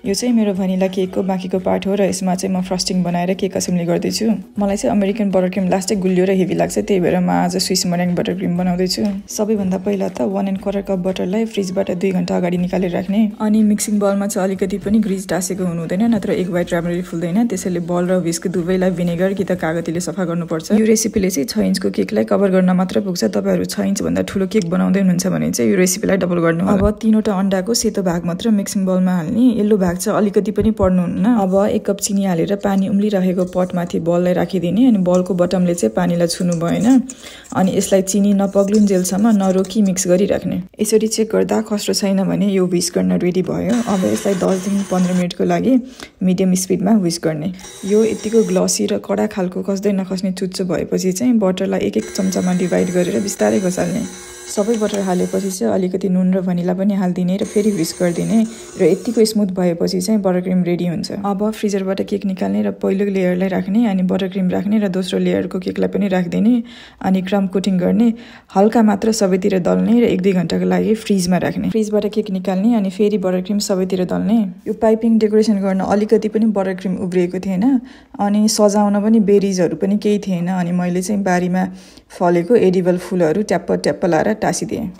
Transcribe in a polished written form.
यो चाहिँ मेरो भनिला केकको बाँकीको पार्ट हो र यसमा चाहिँ म फ्रस्टिङ बनाएर केक असेम्बली गर्दैछु। मलाई चाहिँ अमेरिकन बटर क्रिम लास्टै गुलियो र हेभी लाग्छ, त्यही भएर म आज स्विस मर्याङ बटर क्रिम बनाउँदैछु। सबैभन्दा पहिला त 1¼ कप बटरलाई फ्रिजबाट 2 घण्टा अगाडि निकालेर राख्ने। अनि मिक्सिङ बलमा चाहिँ अलिकति पनि ग्रिज टाँसेको हुनु हुँदैन, नत्र एक वाइट राम्ररी फुल्दैन। त्यसैले बल र व्हिस्क दुवैलाई भिनेगर कि त कागतीले सफा गर्नुपर्छ। यो रेसिपीले चाहिँ 6 इन्चको केकलाई कभर गर्न मात्र पुग्छ। तपाईहरु 6 इन्च भन्दा ठुलो केक बनाउँदै हुनुहुन्छ भने चाहिँ यो रेसिपीलाई डबल गर्नु होला। अब 3वटा अण्डाको सेतो भाग मात्र मिक्सिङ बलमा हाल्ने। येल्लो भाग चाहिँ अलिकति पनि पर्नुहुन्न। अब 1 कप चिनी हालेर पानी उम्लिरहेको पटमाथि बललाई राखिदिने अनि बलको बटमले चाहिँ पानीलाई छुनु भएन। अनि यसलाई चिनी नपग्लुन्जेलसम्म नरोकी मिक्स गरिराख्ने। यसरी चेक गर्दा खस्रो छैन भने यो व्हिस्क गर्न रेडी भयो। अब यसलाई 10 देखि 15 मिनेटको लागि मिडियम स्पिडमा व्हिस्क गर्ने। यो यतिको ग्लसी र कडा खालको खस्दै नखस्ने चुच्चो भएपछि चाहिँ बटरलाई 1-1 चम्चामा डिभाइड गरेर बिस्तारै खसाल्ने। सबै बटर हालेपछि चाहिँ अलिकति नुन र भनिला पनि हाल्दिने र फेरि व्हिस्क गरिदिने र यतिको स्मुथ भएपछि चाहिँ बटर क्रिम रेडी हुन्छ। अब फ्रिजरबाट केक निकाल्ने र पहिलो लेयरलाई राख्ने अनि बटर क्रिम राख्ने र दोस्रो लेयरको केकलाई पनि राखिदिने अनि क्रम कोटिङ गर्ने। हल्का मात्र सबैतिर दल्ने र 1-2 घण्टाको लागि फ्रिजमा राख्ने। फ्रिजबाट केक निकाल्ने अनि फेरि बटर क्रिम सबैतिर दल्ने। यो पाइपिङ डेकोरेसन गर्न अलिकति पनि बटर क्रिम उब्रिएको थिएन अनि सजाउन पनि बेरिजहरू पनि केही थिएन। अनि मैले चाहिँ बारीमा फलेको एडिबल फुलहरू ट्याप्प ट्याप्प लाएर टाँसिदिएँ।